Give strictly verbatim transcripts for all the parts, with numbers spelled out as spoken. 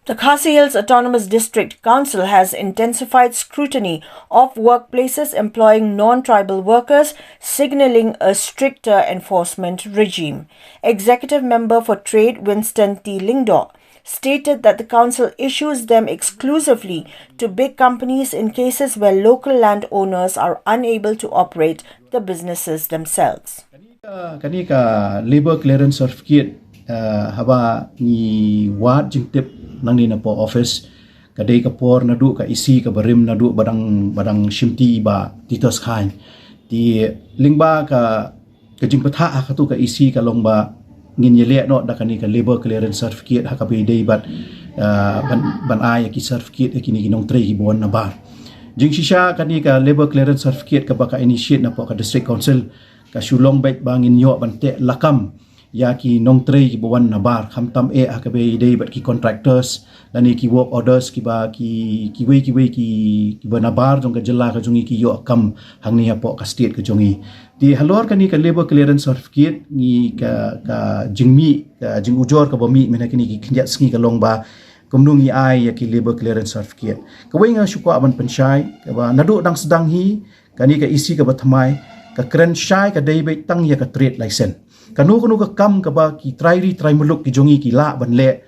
The Khasi Hills Autonomous District Council has intensified scrutiny of workplaces employing non-tribal workers, signaling a stricter enforcement regime. Executive Member for Trade Winston T Lyngdoh stated that the council issues them exclusively to big companies in cases where local landowners are unable to operate the businesses themselves. Kane ka labour clearance certificate, uh, haba ngi wad jingtip nangne na poh office, ka dei ka por naduh ka E C ka barim naduh badang badang shimti ba Titus Khain. Ti lyngba ka ka jingpatha ha katu ka E C ka long ba ngin ïaleh noh da kane ka labour clearance certificate ha kaba ïadei bad, uh, ban, ban ai ki certificate ïa kine ki nongtrei ki ba wan nabar. Jingshisha kane ka labour clearance certificate kaba ka initiate na poh ka district council ka shu long beit ba ngin ïoh ban teh lakam ïa ki nongtrei ki ba wan nabar, khamtam eh ha kaba ïadei bad ki contractors lane ki work orders ki ba ki kiwei kiwei ki ki ba nabar jong ka jylla ka jong ngi ki ïoh kam hangne ha poh ka state ka jong ngi. Ti halor kane ka labour clearance certificate ngi ka ka jingmih ka jingujor kaba mih mynta kine ki khyndiat sngi ka long ba kumno ngi ai ïa ki labour clearance certificate. Kawei nga shu kwah ban pynshai kaba naduh dang sdang hi kane ka E C kaba thymmai ka kren shai ka dei beit tang ïa ka trade license. Kano kano ka kam kaba ki trai ri trai muluk ki jong ngi ki lah ban leh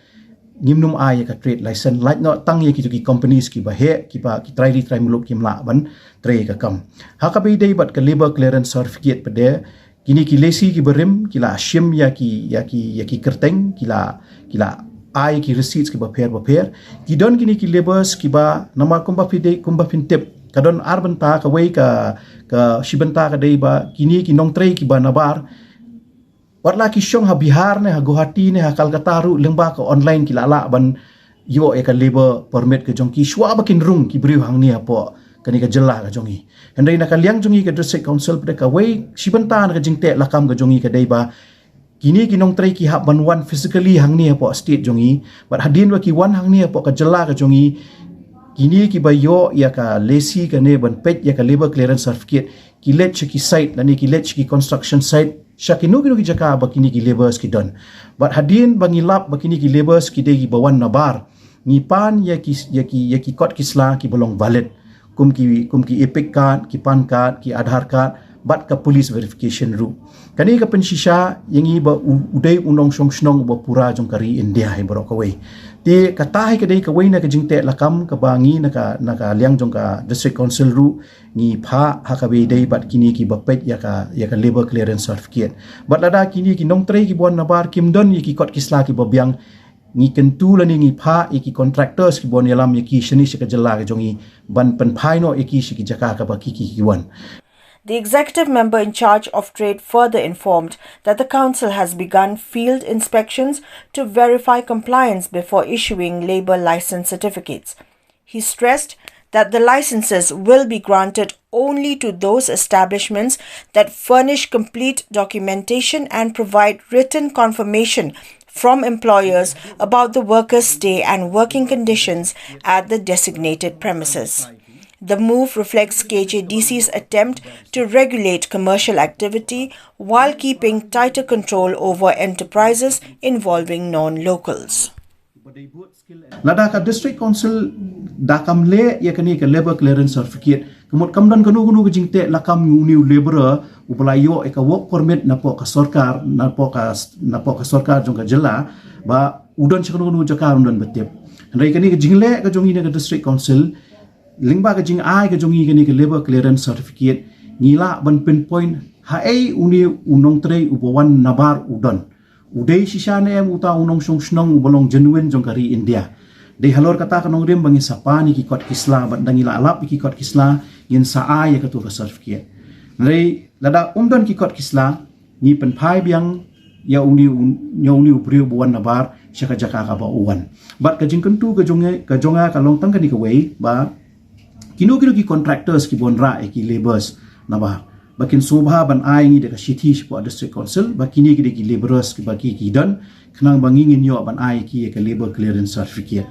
ngim nym ai ïa ka trade license, lait noh tang ïa kitu ki companies ki ba heh ki ba ki trai ri trai muluk kim lah ban trei ka kam. Ha kaba ïadei bad ka labour clearance certificate pat de kine ki lessee ki barim ki la shim ïa ki ïa ki ïa ki kyrteng ki la ki la ai ki receipts ki bapher bapher. Ki don kine ki labourers ki ba namar kumba phi dei kumba phin tip ka don ar bynta, kawei ka ka shi bynta ka dei ba kine ki nongtrei ki ba nabar wat la ki shong ha Bihar ne ha Guwahati ne ha Calcutta ruh lyngba ka online ki la lah ban ïoh ïa ka labour permit ka jong ki shuwa ba kin rung ki briew hangne hapoh kane ka jylla ka jong ngi. Hynrei na ka liang jong ngi ka district council pat de kawei shi bynta na ka jingteh lakam ka jong ngi ka dei ba kine ki nongtrei ki hap ban wan physically hangne hapoh state jong ngi bad hadien ba ki wan hangne hapoh ka jylla ka jong ngi kine ki ba ïoh ïa ka lessee kane ban peit ïa ka labour clearance certificate ki leit sha ki site lane ki leit sha ki construction site sha kino kino ki jaka ba kine ki labourers ki don. Bad hadien ba ngi lap ba kine ki labourers ki dei ki ba wan nabar ngi pan ïa ki ïa ki ïa ki kot ki sla ki ba long valid kum ki kum ki EPIC card, ki PAN card, ki Aadhaar card bad ka police verification ruh. Kane ka pynshisha ïa ngi ba u dei u nongshong shnong u ba pura jong ka ri India hi baroh kawei. Te kata hi ka dei kawei na ka jingteh lakam kaba ngi na ka na ka liang jong ka district council ruh ngi phah ha kaba ïadei bad kine ki ba peit ïa ka ïa ka labour clearance certificate. Bad lada kine ki nongtrei ki ba wan nabar kim don ïa ki kot ki sla ki ba biang ngi kyntu lane ngi phah ïa ki contractors ki ba wan ïalam ïa ki shane sha ka jylla ka jong ngi ban pynphai noh ïa ki sha ki jaka kaba ki ki ki wan. The executive member in charge of trade further informed that the council has begun field inspections to verify compliance before issuing labour license certificates. He stressed that the licenses will be granted only to those establishments that furnish complete documentation and provide written confirmation from employers about the workers' stay and working conditions at the designated premises. The move reflects K J D C's attempt to regulate commercial activity while keeping tighter control over enterprises involving non-locals. Lada ka district council da kam leh ïa kane ka labour clearance certificate, ka mut kam don kano kano ka jingteh lakam ïa une u labourer u ba la ïoh ïa ka work permit na poh ka sorkar na poh ka na poh ka sorkar jong ka jylla ba u don sha kano kano jaka u don ba tip. Hynrei kane ka jingleh ka jong ngi na ka district council lyngba ka jingai ka jong ngi kane ka labour clearance certificate ngi lah ban pinpoint haei une u nongtrei u ba wan nabar u don. U dei shisha ne em uta u nongshong shnong u ba long genuine jong ka ri India. Dei halor kata ka nongrim ba ngin sa pan ïa ki kot ki sla bad da ngi la lap ïa ki kot ki sla ngin sa ai ïa katu ka certificate. Hynrei lada um don ki kot ki sla ngi pynphai biang ïa une u ïa une u briew ba wan nabar sha ka jaka kaba u wan. Bad ka jingkyntu ka jong ka jong nga ka long tang kane kawei ba kino kino ki contractors ki ba wanrah ïa ki labourers nabar ba kin sngewbha ban ai ngi da ka shithi shapoh district council ba kine ki dei ki labourers ki ba ki ki don khnang ba ngi ngin ïoh ban ai ki ïa ka labour clearance certificate.